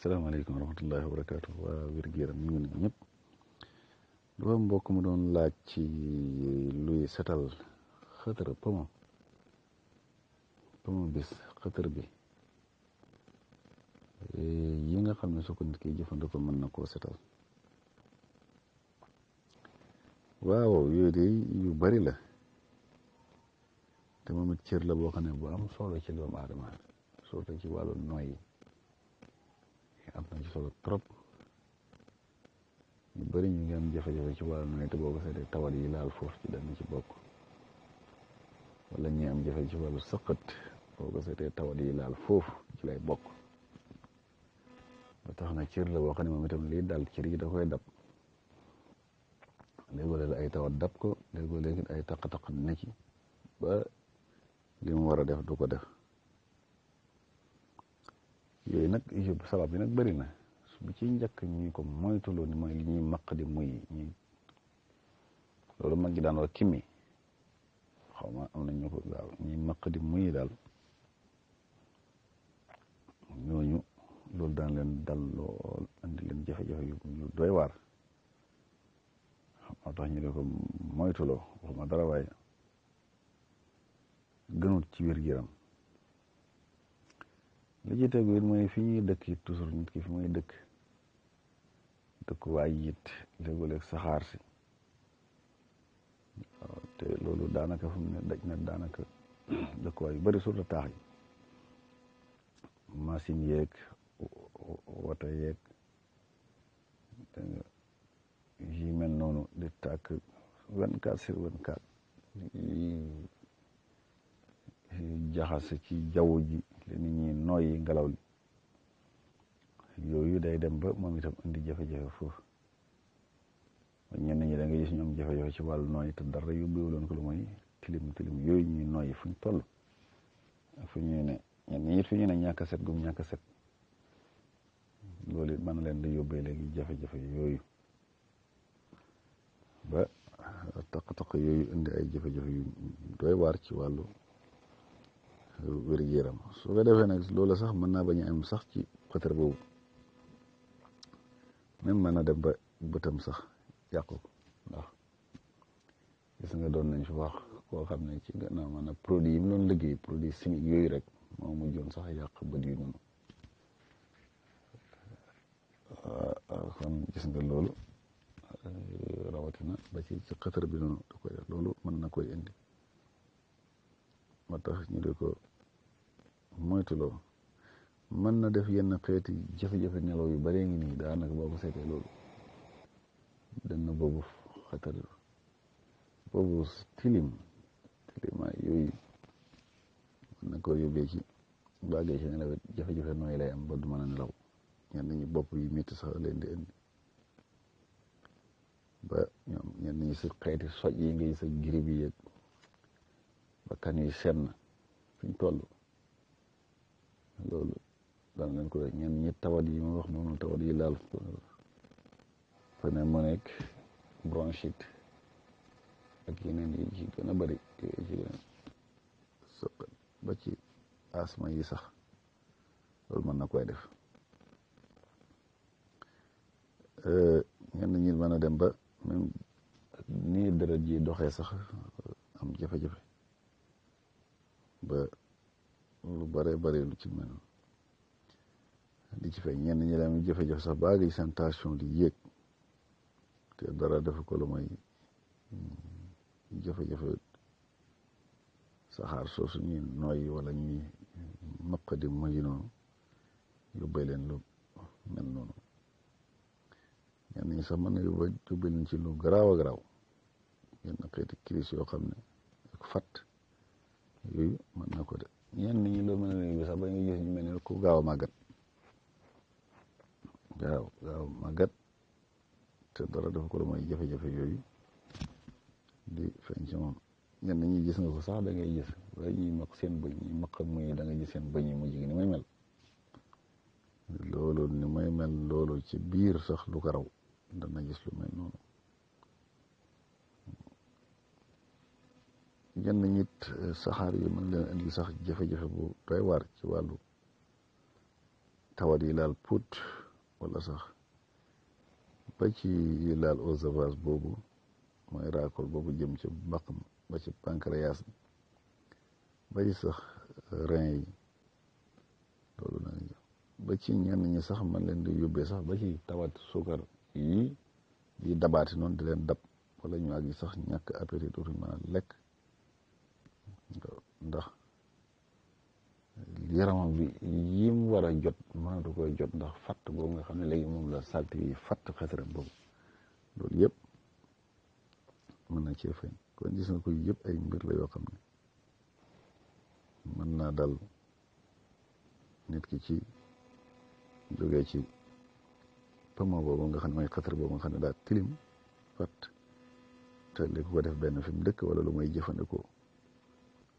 asalaamaaleykum wa rahmatullahi wa barakaatu waa wér-gu-yaram ñu ngi ñëpp du am mbokk mu doon laaj ci luy setal xëtër pomo bis xëtër bi yi nga xam ne su ko nit ki jëfandikoo mën na koo setal. waaw yooyu de yu bari la te moom it cër la boo xam ne bu am solo ci doomu aadama surtout ci wàllu nooy am na ci solo trop ñu bëri ñu ngi am jafe-jafe ci wàllu nooy te boo ko seetee tawat yi laal foofu ci dana ci bokk wala ñi am jafe ci wàllu sëqat boo ko seetee tawat yi laal foofu ci lay bokk ba tax na cër la boo xam ne moom itam lii daal cër yi da koy dab léegoo-léeg ay tawat dab ko léegoo-léeg ay taq-taq ne ci ba li mu war a def du ko def yooyu nag sabab bi nag bëri na bu ci njëkk ñi ko moytuloo ni mooy li ñuy maq di muy ñi loolu mag gi daan wax kimi xaw ma am nañ ñu ko gaaw ñi maq di muy daal ñooñu loolu daan leen dal lool andi leen jafe-jafe yu doy waar moo tax ñu de ko moytuloo waxuma dara waaye gënut ci wér-gu-yaram li ci tegu it mooy fi ñuy dëkk it toujours nit ki fi muy dëkkuwaay it léeg-léeg saxaar si waaw te loolu daanaka fu mu ne daj na daanaka dëkkuwaay yu bëri surtout taax yi machine yeeg wata yeeg yi mel noonu di tàkk 24/24 yi jaxase ci jaww ji li nit ñi nooyi ngelaw li yooyu day dem ba moom itam indi jafe-jafe foofu ñenn ñi da nga gis ñoom jafe-jafe ci wàllu nooyi te dara yóbbuwuloon ko lu mooy tilim yooyu ñuy nooyi fuñ toll fu ñuy ne ñenn ñi fu ñu ne ñàkk a set gum ñàkk a set loolu it mën na leen di yóbbee léegi jafe-jafe yooyu ba taq-taq yooyu indi ay jafe-jafe yu doy waar ci wàllu wér-gu-yaram su ko defee nag loolu sax mën naa bañ a am sax ci xëtër boobu même mën na dem ba bëtam sax yàqu ko ndax gis nga doon nañ fi wax koo xam ne ci gannaaw maanaam produit yi mu doon liggéey produit chimique yooyu rek moo mujjoon sax yàq bët yu noonu kon gis nga loolu rawatina ba ci xëtër bi noonu da koy def loolu mën na koy indi moo tax ñu di ko moytuloo mën na def yenn xeeti jafe-jafe nelaw yu bëree ngi nii daanaka boo ko seetee loolu dana boobu xatar boobu tilimaay yooyu mën na koo yóbbee ci bàggee ci nelaw jafe-jafe nooy lay am ba du mën a nelaw ñenn ñi bopp yi métti sax leen di indi ba ñoom ñenn ñi si xeeti soj yi nga sa girib yi yëg bakkan yi senn fiñ toll loolu daan leen ko def ñenn ñi tawat yi ma wax noonu tawat yi laal pneumonie bronchite ak yeneen yi ci gën a bëri yooyu ci gën a ba ci asma yi sax loolu mën na koy def ñenn ñi mën a dem ba même nii deret ji doxee sax am jafe-jafe ba lu bare bare lu ci mel di ci fay ñenn ñi daal jafe-jafe sax ba àgg seen tension di yéeg te dara dafa ko lu mooy jafe-jafe saxaar soosu ñuy nooyi wala ñuy maq di moyi noonu yóbbee leen lu mel noonu ñenn ñi sax mën na yóbbee leen ci lu garaaw a garaaw yenn xeeti crise yoo xam ne ak fat yooyu mën na ko de ñenn ñi loo mën a yóbbu sax ba nga gis ñu mel ne ku gaaw a màggat gaaw màggat te dara dafa ko lu mooy jafe-jafe yooyu di feeñ ci moom ñenn ñi gis nga ko sax da ngay gis wala ñuy maq seen bëñ ñi maq muy da nga gis seen bëñ yi mujj gi ni may mel loolu ni may mel loolu ci biir sax lu ko raw dana gis lu mel noonu ñenn ñit saxaar yi mën leen indi sax jafe-jafe bu doy waar ci wàllu tawat yi laal put wala sax ba ci yi laal oesophage boobu mooy raakool boobu jëm ci mbaq ba ci pancréas ba ci sax rein yi loolu nag ba ci ñenn ñi sax man leen di yóbbee sax ba ci tawat suukar yi dabaati noonu di leen dab wala ñu àgg sax ñàkk appétit dootuñ mën a lekk ndax yaramam bi yim war a jot mënatu koy jot ndax fatt boobu nga xam ne léegi moom la salte yi fatt xetaram boobu loolu yëpp mën na cee feeñ kon gis nga ko yëpp ay mbir la yoo xam ne mën naa dal nit ki ci jógee ci pama boobu nga xam ne mooy xetar boobu nga xam ne daa tilim fatt te li ko def benn fi mu dëkk wala lu may jëfandikoo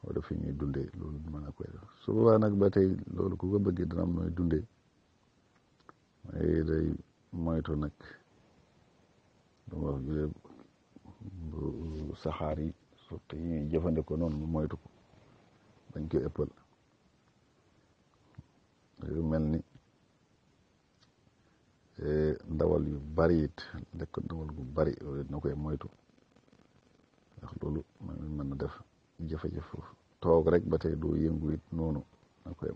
wala fi ñuy dundee loolu mën a koy def su boobaa nag ba tey loolu ku ko bëggee dina am nooy dundee mooy day moytu nag lu ma wax jule saxaar yi surtout yi ñuy jëfandikoo noonu mu moytu ko bañ koy ëppal yu mel ni ndawal yu bari it lekk ndawal gu bari loolu it na koy moytu ndax loolu mën na def jafe-jafe foofu toog rek ba tey doo yëngu it noonu na koy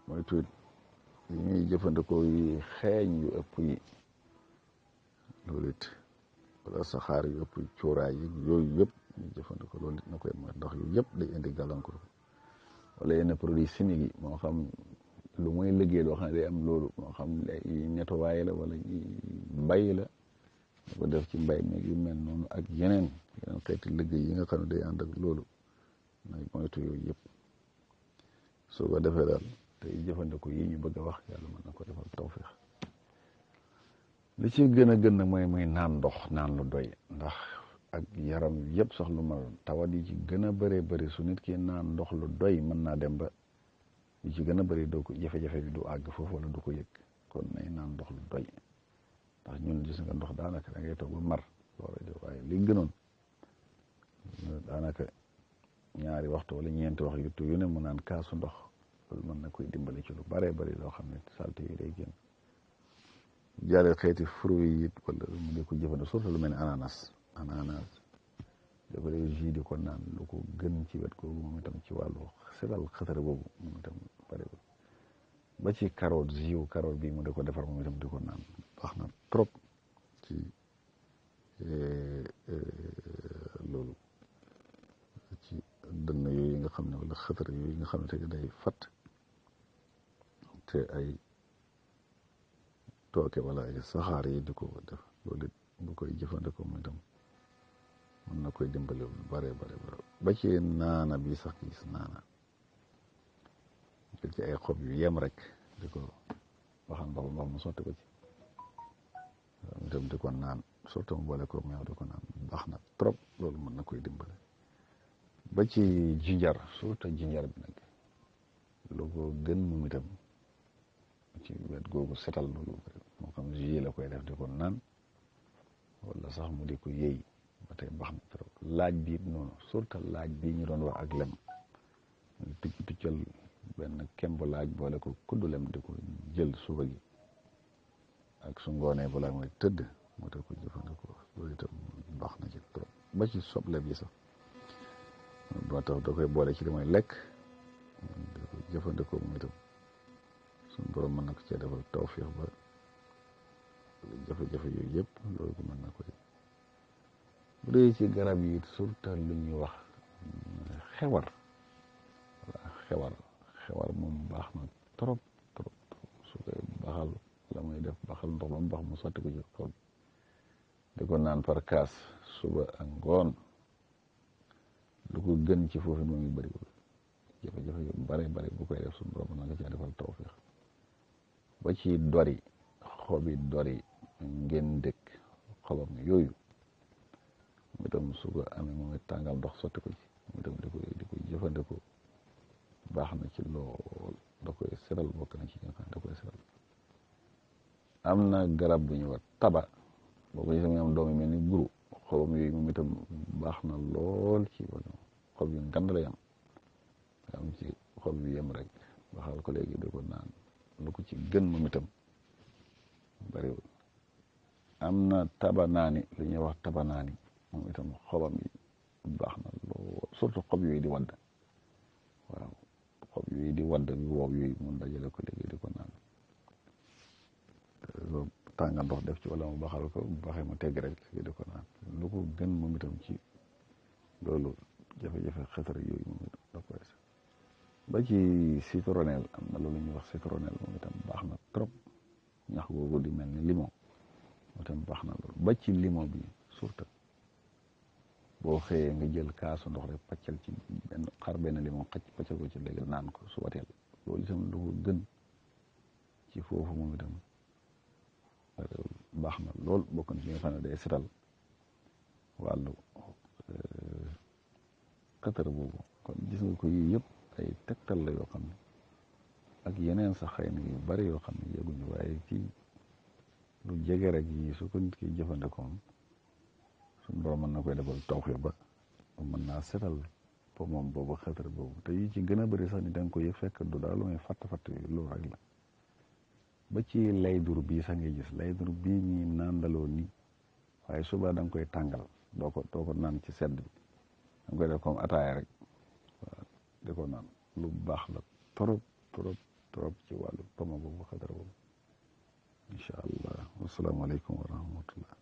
moytu it yi ñuy jëfandikoo yi xeeñ yu ëpp yi loolu it wala saxaar yu ëpp cuuraay yi yooyu yëpp ñu jëfandikoo loolu it na koy moytu ndax yu yëpp day indi gàllankoor wala yenn produit chimique yi moo xam lu muy liggéey loo xam ne day am loolu moo xam nettoyé la wala mbay la ko def ci mbay mi yu mel noonu ak yeneen xeeti liggéey yi nga xam ne day ànd ak loolu nag moytu yooyu yëpp soo ko defee daal tey jëfandikoo yi ñu bëgg a wax yàlla mën na ko defal tawfiix li ci gën a gën nag mooy muy naan ndox naan lu doy ndax ak yaram yëpp sax lu ma tawat yi ci gën a bëree bëri su nit ki naan ndox lu doy mën naa dem ba li ci gën a bëri doo ko jafe-jafe bi du àgg foofu wala du ko yëg kon nay naan ndox lu doy ndax ñun gis nga ndox daanaka da ngay toog ba mar loolu waaye li gënoon daanaka ñaari waxtu wala ñeenti wax yu ne mu naan kaasu ndox loolu mën na koy dimbali ci lu baree bari loo xam ne salte yi day génn jaaree xeeti fruit yi it wala mu ngi ko jëfandikoo surtout lu mel ne ananas dafa dee jus di ko naan lu ko gën ci wet googu moom itam ci wàllu setal xëtër boobu moom itam bare ba ci carotte jus carotte bi mu di ko defar moom itam di ko naan baax na trop ci loolu ci dënn yooyu nga xam ne wala xëtër yooyu nga xam ne te day fatt te ay tooke wala ay saxaar yi di ko def loolu it bu koy jëfandikoo moom itam mën na koy dimbale lu bare ba ci naana bi sax gis naana jël ci ay xob yu yem rek di ko waxal ndox mu sotti ko ci mu itam di ko naan surtout mu boole ko meew di ko naan baax na trop loolu mën na koy dimbale ba ci jinjar surtout jinjar bi nag lu ko gën moom itam ci wet googu setal loolu moo xam jus la koy def di ko naan wala sax mu di ko yëy ba tey baax na trop laaj bi it noonu surtout laaj bi ñu doon wax ak lem tuccal benn kemb laaj boole ko kuddu lem di ko jël suba gi ak su ngoonee balaa mooy tëdd moo tax ko jëfandikoo loolu itam baax na ci trop ba ci soble bi sax moo tax da koy boole ci li mooy lekk di ko jëfandikoo moom itam suñu borom mën na ko cee defal tawfiix ba jafe-jafe yooyu yëpp loolu ko mën na koy bu dee ci garab yi surtout lu ñuy wax xewar wala xewar moom baax na trop su koy baxal la muy def baxal ndox ba mu baax mu sotti ko ci xol di ko naan par kaas suba ak ngoon lu ko gën ci foofu moom yu bëri jafe-jafe yu bari bu koy def suñu borom na nga cee defal tawfiix ba ci dori xobi dori ngeen dëkk xobam yooyu mu itam su ko amee moom it tàngal ndox sotti ko ci mu itam di ko jëfandikoo baax na ci lool da koy seral bokk na ci ñi nga xam ne da koy seral am na garab bu ñuy wax taba boo ko gisee mu am doom yi mel ni guru xobam yooyu moom itam baax na lool ci wàllu xob yu ngand lay am ci xob yu yem rek baxal ko léegi di ko naan lu ko ci gën moom itam bariwul. am na tabanaani lu ñuy wax tabanaani moom itam xobam yi baax na lool surtout xob yooyu di wadd waaw xob yooyu di wadd yu woow yooyu mun dajale ko léegi di ko naan tàngal ndox def ci wala mu baxal ko bu baxee mu tegg rek di ko naan lu ko gën moom itam ci loolu jafe-jafe xetar yooyu moom itam da koy sax ba ci citronnelle am na loolu ñuy wax citronnelle moom itam baax na trop ñax googu di mel ni limon moom itam baax na loolu ba ci limon bi surtout boo xëyee nga jël kaasu ndox rek paccal ci benn limon xëcc paccal ko ci léegi naan ko su wateel loolu itam lu ko gën ci foofu moom itam baax na lool bokk na ci nga xam ne day setal wàllu xatar boobu kon gis nga ko yii yëpp ay tegtal la yoo xam ne ak yeneen sax xëy na yu bari yoo xam ne yëguñu waaye ci lu jege rek yi su ko nit ki jëfandikoo suñu borom mën na koy defal tawfeex ba mën naa setal po moom boobu xatar boobu te yi ci gën a bëri sax ni da nga ko yëg fekk du daal lu may fatt loolu rek la ba ci laydur bii sax ngay gis laydur bii ñi naandaloo nii waaye suba da nga koy tàngal doo ko naan ci sedd bi da nga koy def comme ataaya rek waaw di ko naan lu baax la trop ci wàllu poma boobu xadara boobu incha allah wasalaamaaleykum wa rahmatullah